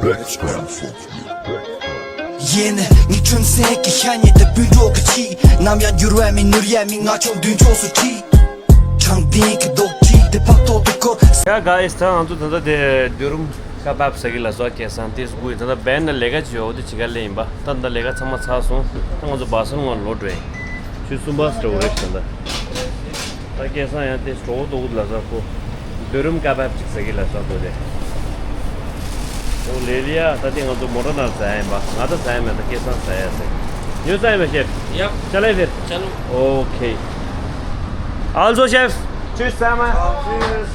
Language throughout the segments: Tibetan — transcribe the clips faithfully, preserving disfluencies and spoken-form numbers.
ཡེ་ནས་ངའི་ཁྲོན་སེང་གི་ཤ་ཉེ་དེ་སྤུན་གྲོགས་ཀྱི་ཆེད། ནམ་ཡང་འགྱུར་བ་མེད་ནོར་ཡ་མེད། ང་ཆོ་མདུན་ཕྱོགས་སུ་ཁྲིད། དྲང་བདེན་གྱི་རྡོག་ཁྲིད་དེ་ཕག་ཐོག་ཏུ་བསྐོར། ཡ་ག་ཨིས་ད་ང་ཚོ་ད་ལྟ་དེ་དུས་རུམ་ཀ་བབ་ཟ་གི་ལ་སོགས་སྐལ་བཟང་ཏིས་དགུ་ཡི་ད་ལྟ་བན་ན་ལས་ཀ་བྱེད་འོ་དེ་བྱེད་ག་ལེ་ཡིན་པ། ད་ད་ལས་ཀ་ཚང་མ་ཚར་སོང་། ད་ང་ཚོ་བ་སལ་ངོ་ལོག་འགྲོ་ཡིན། ཆུ་གསུམ་པ་སི་འགྲོ་གི་རེད་ད་ལྟ། ད་སྐལ་བཟང་ཡང་དེ་གྲོགས་འདུག་ལ་ས་ཁོ། འདོད་རུམ་ཀ་བབ་ཅིག་ཟ་གི་ལ་ས་ཁོ་དེ། ཨོ་ལེ་ལི་ཡ་ད་དེ་ང་ཚོ་མོ་ཊ་ནང་ཟ་ཡ་ཡིན་པ། ང་ད་ཟ་ཡ་མེད། ད་སྐལ་བཟང་ཟ་ཡ་ཟེར། ཉོ་ཟ་ཡ་མེད་ཤེབ། Yep. Chalai fir. Chalo. Okay. Also, chef. Cheers, Sama. Cheers.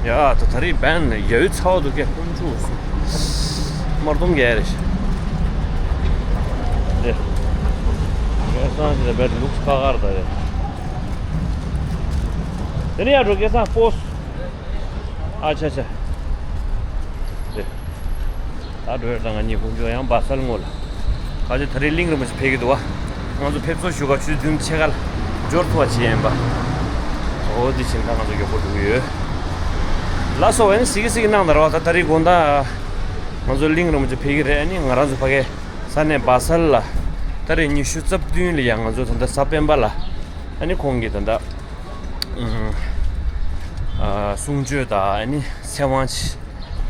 ཡ་ད་ད་རེས་བན་ཡ་ཡུ་ཚ་བ་འདུག་གས། ཀུན་ཆུ་སུ་མར་དུང་གས་རེད་ཤག་དེ་སྐལ་བཟང་ཅི་ལ་བེད་ལུགས་ཁ་ཁར་ད་རེད། དེ་ནས་ཡར་འགྲོ་སྐལ་བཟང་པོས། ཨ་ཆ་ཆ། དེ་ད་འགྲོ་ཡར་ད་ང་གཉིས་ཀུན་ཆུ་ཡང་བ་སལ་ངོ་ལ། ག་ཅི་ད་རེས་གླིང་རིན་པོ་ཆེ་ཕེབས་ཀྱི་འདུག་བ། ང་ཚོ་ཕེབས་བསུ་ཞུ་ག་ཆུ་ཚོད་བདུན་ཕྱེད་ཀ་ལ་འབྱོར་ཐུབ་པ་བྱེད་ཡིན་པ། འོ་འདི་བྱིན་ད་ང་ཚོ་མགྱོགས་པོ་འགྲོ་གི་ཡོད། ལགས་སོ། ཨ་ནི་གཟིགས་གཟིགས་གནང་དང་རོགས། ད་ད་རེས་དགོང་དག་ང་ཚོ་གླིང་རིན་པོ་ཆེ་ཕེབས་ཀྱི་རེད། ཨ་ནི་ང་རང་ཚོ་ཕ་གའི་ས་གནས་བ་སལ་ལ་ད་རེས་ཉི་ཤུ་རྩ་བདུན་ལ་ཡང་ང་ཚོ་ད་ལྟ་གཟའ་སྤེན་པ་ལ་ཨ་ནི་ཁོང་གིས་ད་ལྟ་ཨ་གསུང་ཆོས་དང་ཨ་ནི་ཚེ་དབང་ཆེད་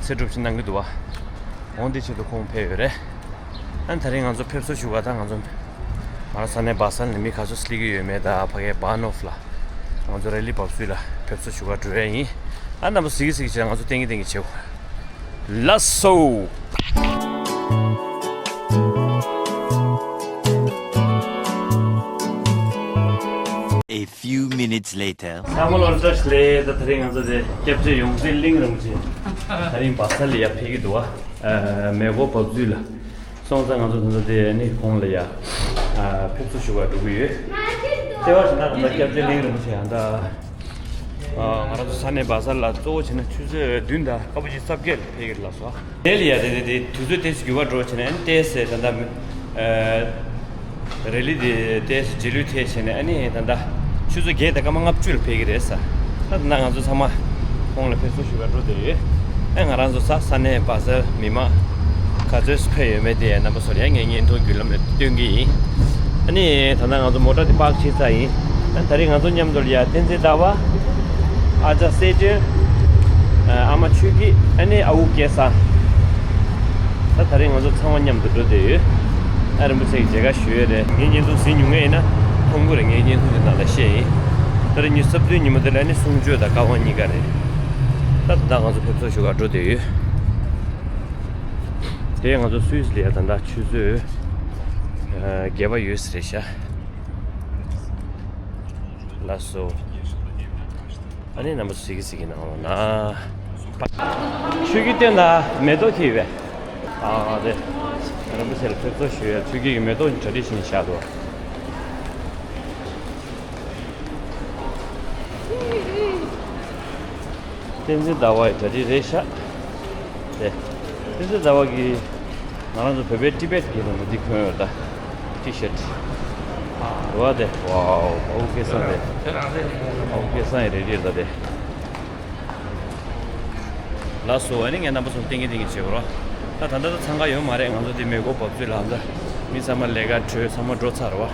སྒྲུབ་ཅིག་གནང་གི་འདུག་བ། འོང་དེ་ཆེད་དུ་ཁོང་ཕེབས་ཡོད་རེད། ཨ་ནི་ད་རིང་ང་ཚོ་ཕེབས་བསུ་ཞུ་ག་ད་ང་ཚོ་ང་རང་ས་གནས་བ་སལ་ནས་མི་ག་ཚོད་སླེབས་ཀྱི་ཡོད་མེད་ད་ཕ་གའི་བ་ནོབ་ལ་ང་ཚོ་རེ་ལི་བབས་སུས་ལ་ཕེབས་བསུ་ཞུ་ག་འགྲོ་ཡ་ཡིན། ཨ་རྣམ་པ་གཟིགས་གཟིགས་བྱས་ང་ཚོ་ཏིང་ངེ་ཏིང་ངེ་བྱེད། ལགས་སོ། A few minutes later. ཚང་མ་ལོ་བཀྲ་ཤིས་བདེ་ལེགས། ད་དེ་རིང་ང་ཚོ་དེ་སྐྱབས་རྗེ་ཡོངས་འཛིན་གླིང་རིན་པོ་ཆེ་དེ་རིང་བ་སལ་ལ་ཡར་ཕེབས་ཀྱི་འདུག་བ། ཨ་མེ་འཁོར་བབས་ཚུལ་ལ་སོང་ཙང་ང་ཚོ་ད་ལྟ་དེ་ནི་ཁོང་ལ་ཡ་ཨ་ཕེབས་བསུ་ཞུ་བར་འགྲོ་གི་ཡོད། ལྟེ་བ་ཞིག་ན་ད་ལྟ་སྐྱབས་རྗེ་གླིང་རིན་པོ་ཆེ་ཡང་ད་ཨ་ང་རང་ཚོ་ས་གནས་བ་སལ་ལ་གཙོ་བོ་བྱས་ན་ཆུ་ཚོད་བདུན་དང་སྐར་མ་བཞི་རྩ་བརྒྱད་ལ་ཕེབས་ཀྱི་རེད་ལགས་སོ། དེ་ལ་ཡ་དེ་དེ་དེ་དུས་ཚོད་ཏོག་ཙམ་འགྱུར་བ་འགྲོ་བྱས་ནས་ཨ་ནི་ཏོག་ཙམ་ད་ལྟ་ཨ་རེ་ལི་དེ་ཏོག་ཙམ་རྗེས་ལུས་ཐེབས་བྱས་ནས་ཨ་ནི་ད་ལྟ་ཆུ་ཚོད་བརྒྱད་དང་སྐར་མ་ལྔ་བཅུ་ལ་ཕེབས་ཀྱི་རེད་ས། ད་ད་ལྟ་ང་ཚོ་ཚང་མ་ཁོང་ལ་ཕེབས་བསུ་ཞུ་གར་འགྲོ་བསྡད་ཡོད། ཨ་ང་རང་ཚོ་ས་ས་གནས་བ་སལ་མི་མང་ག་ཚོད་ཕེབས་ཡོད་མེད་དེ་རྣམ་པ་ཚོར་ཡང་ངས་བརྙན་ཐུང་བརྒྱུད་ལམ་ནས་སྟོན་གྱི་ཡིན། ཨ་ནི་ད་ལྟ་ང་ཚོ་མོ་ཊ་དེ་པག་བྱས་ཚར་ཡིན། ཨ་ད་རེས་ང་ཚོ་མཉམ་དུ་ལ་ཡ་བསྟན་འཛིན་ཟླ་བ། ཨ་ཅག་སྲས་ཆུང་། ཨ་མ་ཆོས་སྐྱིད། ཨ་ནི་ཨ་ཁུ་སྐལ་བཟང་། ད་ད་རེས་ང་ཚོ་ཚང་མ་མཉམ་དུ་འགྲོ་བསྡད་ཡོད། ཨ་རིན་པོ་ཆེ་གིས་མཇལ་ཁ་ཞུས་ཡོད་རེད། ངའི་བརྙན་ཐུང་གཟིགས་མྱོང་མཁན་ཡིན་ན་མཐོང་གི་རེད། ངའི་བརྙན་ཐུང་དེ་ནང་ལ་བཤད་ཡིན། ད་རེས་ཉི་ཤུ་རྩ་བདུན་ཉི་མ་དེ་ལ་ནི་གསུང་ཆོས་དང་བཀའ་དབང་གཉིས་ཀ་རེད། ད་ད་ལྟ་ང་ཚོ་ཕེབས་བསུ་ཞུ་གར་འགྲོ་བསྡད་ཡོད། དེ་ང་ཚོ་སུད་སི་ལ་ཡ་ད་ལྟ་ཆུ་ཚོད་ཨ་བརྒྱད་པ་ཡོད་ས་རེད་ཤག་ལགས་སོ། ཨ་ནི་རྣམ་པ་ཚོ་གཟིགས་གཟིགས་གནང་རོགས་གནང་། ཆོས་སྐྱིད་སྟོན་དང་མེ་ཏོག་འཁྱེར་ཡོད་པས། ཨ་དེ་རིན་པོ་ཆེ་ལ་ཕེབས་བསུ་ཞུ་ཡ་ཆོས་སྐྱིད་ཀྱི་མེ་ཏོག་གྲ་སྒྲིག་བྱས་ནས་བཞག་འདུག་བསྟན་འཛིན་ཟླ་བ་ཡི་གྲ་སྒྲིག་རེད་ཤག་དེ། བསྟན་འཛིན་ཟླ་བ་གིས་ང་རང་ཚོ་བོད་པའི་ཏི་བེད་ཀྱི་ནང་ལ་འདི་གོན་ཡོད་ད། ཏི་ཤར་ཊི། རེད་བ་དེ། ཝའོ། ཨ་ཁུ་སྐལ་བཟང་དེ། ཨ་ཁུ་སྐལ་བཟང་ཡི་རེ་ཌི་རེད་ད་དེ། ལགས་སོ། ཨ་ནི་ངས་རྣམ་པ་ཚོར་སྟོན་གྱིན་སྟོན་གྱིན་བྱེད་དགོས་རོགས། ད་ད་ལྟ་ད་འཚང་ཁ་ཡོད་མ་རེད། ང་ཚོ་འདི་མེ་འཁོར་བབས་ཚུལ་ལ་ད་མི་ཚང་མ་ལས་ཀ་གྲོལ་ཚང་མ་འགྲོ་ཚར་བ། ཨ་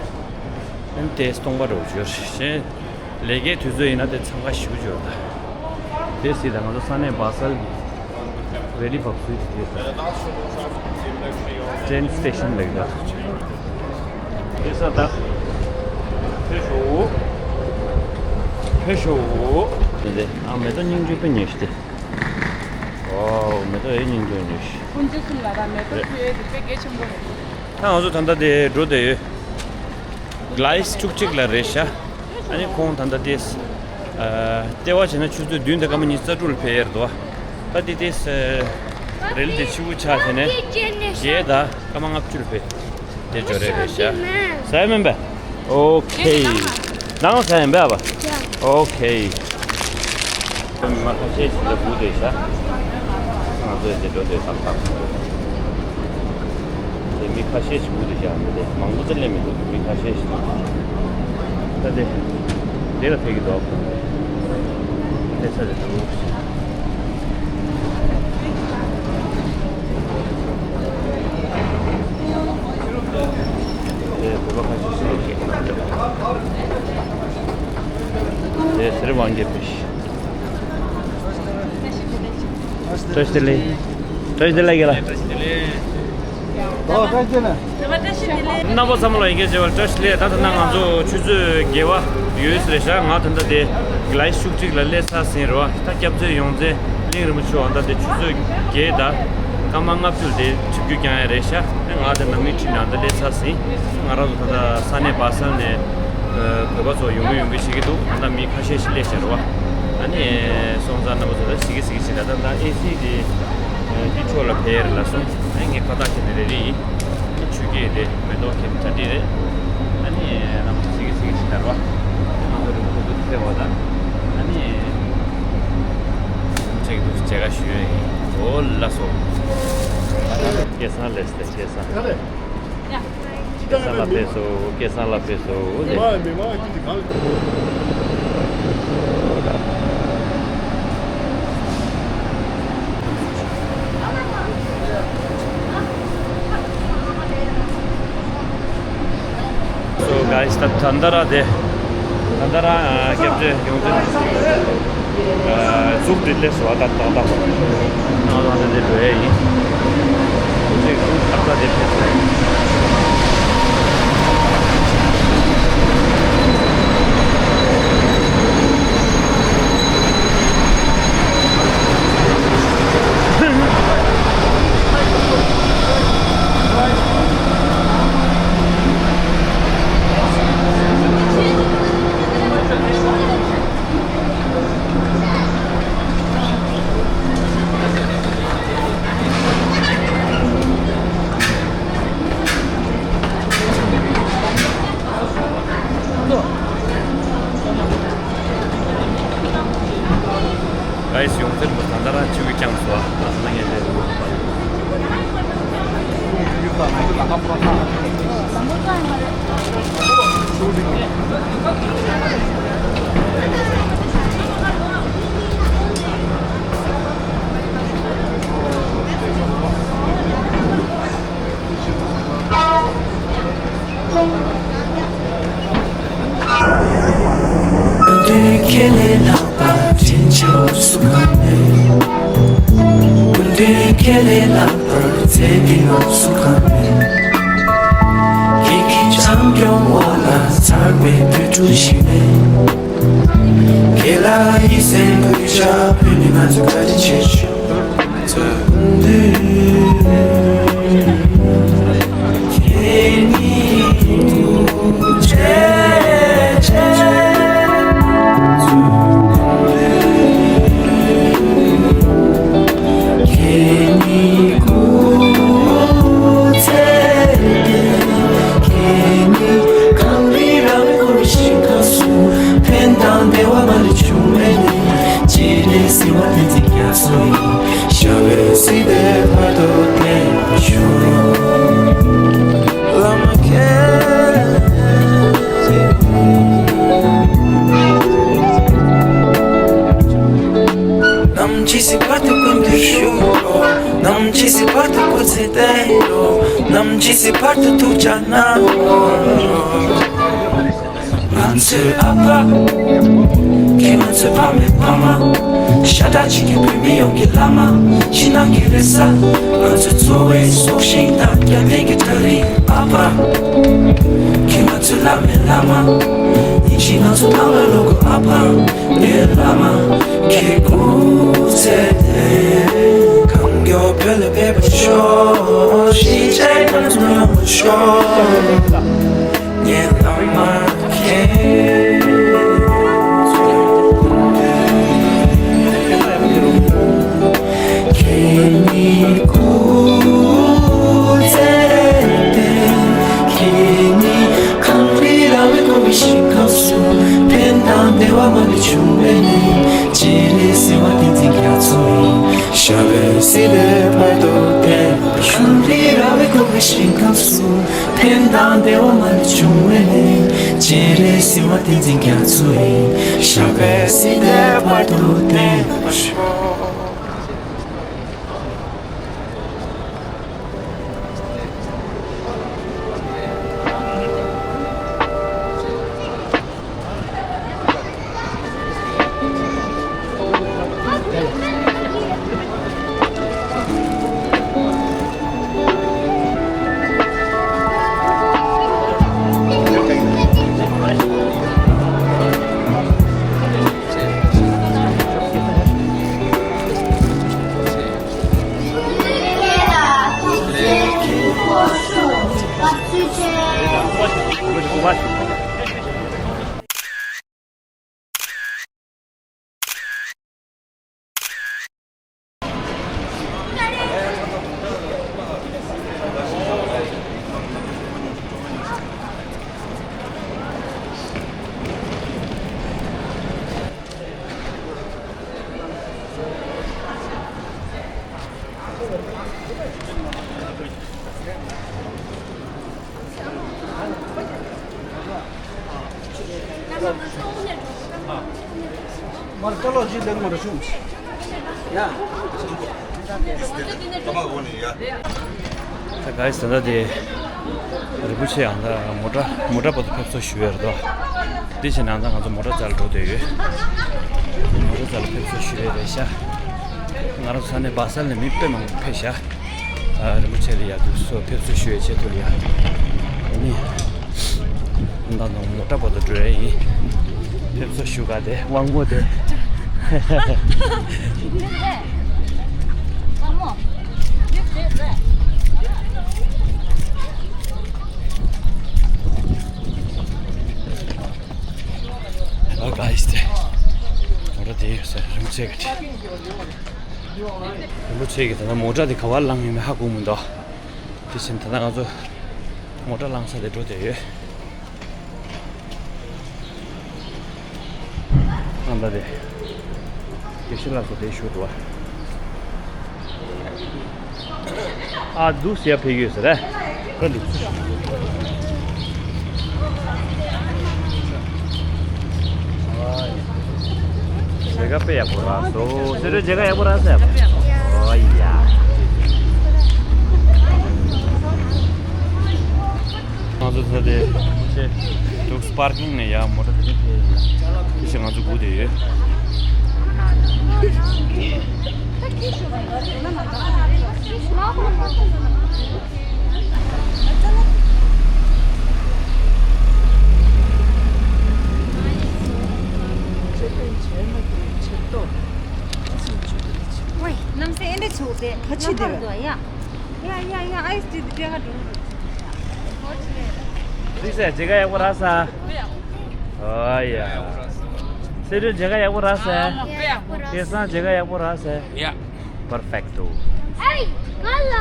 ནི་དེ་སྟོང་པ་འགྲོ་བཅུག་གཞན། ལས་ཀའི་དུས་ཚོད་ཡིན་ན་དེ་འཚང་ཁ་ཞེ་པོ་ཅིག་ཡོད་ད། དེ་སྲིད་ད་ང་ཚོ་ས་གནས་བ་སལ་གྱི་རེ་ལི་བབས་ཚུལ་དེ་ད། ཏྲེན་སི་ཊེ་ཤན་ལ་ཡོད་ད། དེ་ས་ད། ཕེབས་ཤོག་ཕེབས་ཤོག་དེ་དེ་ཨ་མེ་ཏོག་སྙིང་རྗེ་དཔེ་ཉོས་ཤིག་དེ། ཝའོ་མེ་ཏོག་ཨེ་སྙིང་རྗེ་ཉོས་ཤིག་ཀུན་མཆོག་གསུམ་ལ་ད་མེ་ཏོག་ཕུལ་ཡས་དེ་དཔེ་གལ་ཆེན་པོ་རེད། ད་ང་ཚོ་ད་ལྟ་དེ་འགྲོ་བསྡད་ཡོད། གྷ་ལི་སི་བཅུ་གཅིག་ལ་རེད་ཤག་ཨ་ནི་ཁོང་ད་ལྟ་དེ། ཨ་ལྟེ་བ་བྱས་ན་ཆུ་ཚོད་བདུན་དང་སྐར་མ་ཉི་ཤུ་རྩ་དྲུག་ལ་ཕེབས་ཡས་རེད་དོ། ད་དེ་དེ། རེ་ལི་དེ་ཕྱི་དབུགས་ཆག་བྱས་ནས་བརྒྱད་དང་སྐར་མ་ལྔ་བཅུ་ལ་ཕེབས། དེ་འབྱོར་རེ་རེད་ཤག་ཟ་ཡ་མིན་པས། ཨོ་ཁེ། ནང་ཟ་ཡ་མིན་པས་ཨ་བ། ཨོ་ཁེ། མི་མང་ཁ་ཤས་ཤིག་ལ་སྒུག་བསྡད་ཤག་ང་ཚོས་དེ་འགྲོ་དེ་བསམ་བསམ། དེ་མི་ཁ་ཤས་ཤིག་སྒུག་བསྡད་ཤག་མི་དེ་མང་པོ་ཙམ་སླེབས་མི་འདུག་མི་ཁ་ཤས་ཤིག་ད་དེ། དེ་ལ་ཕེབས་ཀྱི་འདུག་དེ་ས་དེ་འདུག་ཞིག་བཀྲ་ཤིས་བདེ་ལེགས། བཀྲ་ཤིས་བདེ་ལེགས་རྒན་ལགས། རྣམ་པ་ཚང་མ་ལ་ཡིན་གྱི་བྱེད་པར་བཀྲ་ཤིས་བདེ་ལེགས། ད་ལྟ་ན་ང་ཚོ་ཆུ་ཚོད་བརྒྱད་པ་ཡོལ་ས་རེད་ཤག་ང་ད་ལྟ་དེ་གི་ལའི་ཤུག་ཀྲིག་ལ་སླེབས་ཚར་ཟིན་རེད་བ། ད་སྐྱབས་རྗེ་ཡོངས་འཛིན་གླིང་རིན་པོ་ཆེ་འོ་ད་དེ་ཆུ་ཚོད་བརྒྱད་དང་སྐར་མ་ལྔ་བཅུ་དེ་ཁྲིད་རྒྱུ་རྐྱང་ཡ་རེད་ཤག་ང་དེ་ནང་མི་ཁྲིད་ནས་ད་ལྟ་སླེབས་ཚར་ཟིན། ང་རང་ཚོ་ད་ལྟ་ས་གནས་སྦ་སལ་ནས་བོད་པ་ཚོ་ཡོང་གི་ཡོང་གི་བྱེད་ཀྱི་འདུག་ད་ལྟ་མི་ཁ་ཤས་ཤིག་སླེབས་ཤག་རེད་བ། ཨ་ནི་སོང་ཙང་རྣམ་པ་ཚོ་ད་གཟིགས་གཟིགས་བྱེད་ད་ད་ད་ཨེ་སི་དེ་འདི་ཕྱོགས་ལ་ཕེབས་ལ་སོང་། ཨ་ངས་ཁ་བཏགས་ཁྱེར་ནས་རེ་རེ་ཡིན། ཆོས་སྐད་དེ་མེ་ཏོག་ཁེམ་ཐ་དི་རེད། ཨ་ནི་རྣམ་པ་ཚོ་གཟིགས་གཟིགས་ཞིག་ལྟར་བ། ང་ཚོ་རིན་པོ་ཆེ་འདུག་ཕེབས་པ་དང་། ཨ་ནི་ཆེག་འདུག་མཇལ་ཁ་ཞུ་ཡ་ཡིན། འོ་ལགས་སོ། སྐལ་བཟང་ལགས་སོ། སྐལ་བཟང་། སྐལ་བཟང་ལགས་ཕེབས་སོ། སྐལ་བཟང་ལགས་ཕེབས་སོ། So guys, ད་ད་ད་ར་དེ་ད་ད་ར་སྐྱབས་རྗེ་ཡོངས་འཛིན་གཟུགས་འདི་སླེབས་སོང་བ། ད་ད་ད་ད་ད་དེ་འགྲོ་ཡ་ཡིན། གཟུགས་ཨ་ད་དེ་ཕེབས་སོང་། Guys, ཡོངས་འཛིན་པ་ད་ལྟ་རང་ཆུ་བོ་བརྐྱངས་སོང་། ཨ་ང་ངས་ལས། དུས་ཁྱེད་ལས་ལྷག་པ་དྲིན་ཆེ་བ་སུ་གང་མེད། སྐུ་མདུན་ཁྱེད་ལས་ལྷག་པར་མཛད་དེ་ང་སུ་གང་མེད། ཁྱེད་ཀྱི་བྱམས་སྐྱོང་འོག་ལ་ཚར་བའི་དུས་དྲུག་ཞིག་མེད། ཁྱེད་ལ་ཡིད་སེམས་གུས་ཕྱག་ཕུལ་ནས་ང་ཚོ་བཀའ་དྲིན་ཆེ་ཞུ། ཕན་དང་བདེ་བ་མ་ལུས་འབྱུང་བའི་གནས། སྤྱན་རས་གཟིགས་དབང་བསྟན་འཛིན་རྒྱ་མཚོ་ཡི། ཞབས་པད་སྲིད་མཐའི་བར་དུ་བརྟན་པར་ཤོག། བླ་མ་མཁྱེན། ནམ་འཆི་སྲིད་བར་དུ་ཀུན་ཏུ་བཞུགས། ནམ་འཆི་སྲིད་བར་དུ་སྐུ་ཚེ་བརྟན། ནམ་འཆི་སྲིད་བར་དུ་ཐུགས་ཅག་གནང་། ང་ཚོའི་ཨ་ཕ། ཁྱེད་ང་ཚོའི་ཕ་མའི་ཕ་མ། ཤ་ཁྲག་གཅིག་གི་བོད་མི་ཡོངས་ཀྱི་བླ་མ། ཕྱི་ནང་གི་རེ་ས། ང་ཚོའི་འཚོ་བའི་སྲོག་ཤིང་དང་རྒྱབ་རྟེན་གྱི་བྲག་རི་ཨ་ཕ། ཁྱེད་ང་ཚོའི་བླ་མའི་བླ་མ། ཡིན་གཅིག་ང་ཚོ་ནང་ལ་ལོག་དགོས་ཨ་ཕ། ངའི་བླ་མ། ཁྱེད་སྐུ་ཚེ་བརྟན། གང་མགྱོགས་བོད་ལ་ཕེབས་པར་ཤོག། གཞིས་བྱེས་ང་ཚོ་ཡོང་བར་ཤོག། ངའི་བླ་མ་མཁྱེན། ཁྱེད་ཉིད་སྐུ་ཚེ་བརྟན། ཁྱེད་ཉིད་གངས་རི་ར་བས་བསྐོར་བའི་ཞིང་ཁམས་སུ། ཕན་དང་བདེ་བ་མ་ལུས་འབྱུང་བའི་གནས། སྤྱན་རས་གཟིགས་དབང་བསྟན་འཛིན་རྒྱ་མཚོ་ཡི། ཞབས་པད་སྲིད་མཐའི་བར་དུ་བརྟན་པར་ཤོག། གངས་རི་ར་བས་བསྐོར་བའི་ཞིང་ཁམས་སུ། ཕན་དང་བདེ་བ་མ་ལུས་འབྱུང་བའི་གནས། སྤྱན་རས་གཟིགས་དབང་བསྟན་འཛིན་རྒྱ་མཚོ་ཡི། ཞབས་པད་སྲིད་མཐའི་བར་དུ་བརྟན་པར་ཤོག། མ་ཞུ། ད་ག་ཡི་ཟེར་ན་དེ་རིན་པོ་ཆེ་ཡང་ད་མོ་ཊ་མོ་ཊ་བར་དུ་ཕེབས་བསུ་ཞུ་ཡ་རེད་དོ། དེ་བྱས་ན་ད་ང་ཚོ་མོ་ཊ་རྩ་ལ་འགྲོ་བསྡད་ཡོད། མོ་ཊ་རྩ་ལ་ཕེབས་བསུ་ཞུ་ཡ་རེད་ཤག་ང་རང་ཚོ་ས་གནས་སྦ་སལ་ནས་མི་དཔེ་མང་པོ་ཕེབས་ཤག་ཨ། རིན་པོ་ཆེ་ལ་ཡ་དུས་སུ་ཕེབས་བསུ་ཞུ་ཡའི་ཆེད་དུ་ལ་ཡ། ཨ་ནི། ད་ནང་མོ་ཊ་བར་དུ་འགྲོ་ཡ་ཡིན། ཕེབས་བསུ་ཞུ་ག་དེ་དབང་མོ་དེ། Hello guys, དེ་མོ་ཊ་དེ་ཡོད་ས་རིན་པོ་ཆེ་གི་དེ། རིན་པོ་ཆེ་གི་དེ་ན་མོ་ཊ་དེ་ག་བར་ལངས་ཡོད་མེད་ཧ་གོ་མི་འདུག་དེ་བཞིན་ད་ལྟ་ང་ཚོ་མོ་ཊ་ལངས་ས་དེ་འགྲོ་བསྡད་ཡོད། ཨ་ད་དེ་དགེ་བཤེས་ལགས་སུ་དེ་ཞུ་འདུག་བ། ཨ་འདུག་ཟེར་ཡ་ཕེབས་ཡོད་ཟེར་རེད། ཁ་འདུག་མཇལ་ཁ་དཔེ་ཡག་པོ་རག་སོང་། སེ་རོ་མཇལ་ཁ་ཡག་པོ་རག་སོང་། ཨོ་ཡ། ང་ཚོ་ཚོ་དེ་ཆེ་འདུག་པར་ཀིང་ནས་ཡ་མོ་ཊ་དེ་ནས་ཕེབས་ཡོད། དེ་བཞིན་ང་ཚོ་སྒུག་བསྡད་ཡོད། ཝེ། གནམ་སའི་ཨེ་འདྲ་བྱུང་སྟེ། ཁ་ཕྱི་བདེ་བ། ཡ་ཡ་ཡ་ཡ། ཨའི་སི་ཊི་འདི་འདྲ་ག་འགྲོ། རིག་སེ་མཇལ་ཁ་ཡག་པོ་རག་སོང་། ཨོ་ཡ། སེ་རོ་མཇལ་ཁ་ཡག་པོ་རག་སོང་། སྐལ་བཟང་མཇལ་ཁ་ཡག་པོ་རག་སོང་། ཡ། པར་ཕེག་ཊོ། ཨའི་ག་ལ་མ།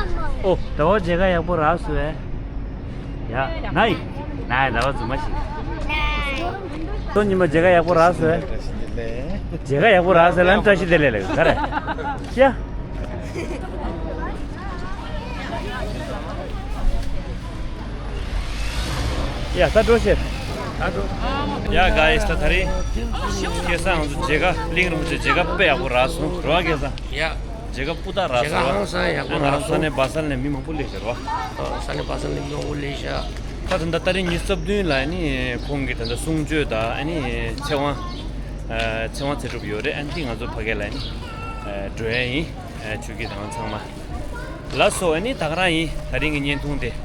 ཨོ་ཟླ་བ་མཇལ་ཁ་ཡག་པོ་རག་སོང་། ཡ་ནའི་ནའི་ཟླ་བ་རྫུན་མ་ཞིག་ཁྱོད་ཉི་མ་མཇལ་ཁ་ཡག་པོ་རག་སོང་། མཇལ་ཁ་ཡག་པོ་རག་སོང་ལབ་ན་བཀྲ་ཤིས་བདེ་ལེགས་ལབ་ག་རེ། ཡ། ཡ་ད་འགྲོ་ཤེས། ད་འགྲོ། ཡ་ག་ཡིས་ད་ད་རིང་སྐལ་བཟང་ང་ཚོ་མཇལ་ཁ་གླིང་རིན་པོ་ཆེ་མཇལ་ཁ་དཔེ་ཡག་པོ་རག་སོང་རོ། སྐལ་བཟང་། ཡ། མཇལ་ཁ་སྤུ་དག་རག་མཇལ་ཁ་སོང་། ཧང་སང་ཡག་པོ་རག་སོང་། ང་རང་ས་གནས་སྦ་སལ་ནས་མི་མང་པོ་སླེབས་ཤག་རོ། ཨ། ས་གནས་སྦ་སལ་ནས་མི་མང་པོ་སླེབས་ཤག་ད་ད་ལྟ་ད་རིང་ཉི་ཤུ་རྩ་བདུན་ལ་ཨ་ནི་ཁོང་གི་ད་ལྟ་གསུང་ཆོས་དང་ཨ་ནི་ཚེ་དབང་། ཨ། ཚེ་དབང་ཚེ་སྒྲུབ་ཡོད་རེད། ཨ་ནི་འདི་ང་ཚོ་ཕ་གི་ལ་ཨ་ནི་ཨ་འགྲོ་ཡ་ཡིན། ཨ། ཆོས་སྐྱིད་དང་ཚང་མ། ལགས་སོ། ཨ་ནི་ད་ག་རང་ཡིན། ད་རིང་གི་བརྙན་ཐུང་དེ་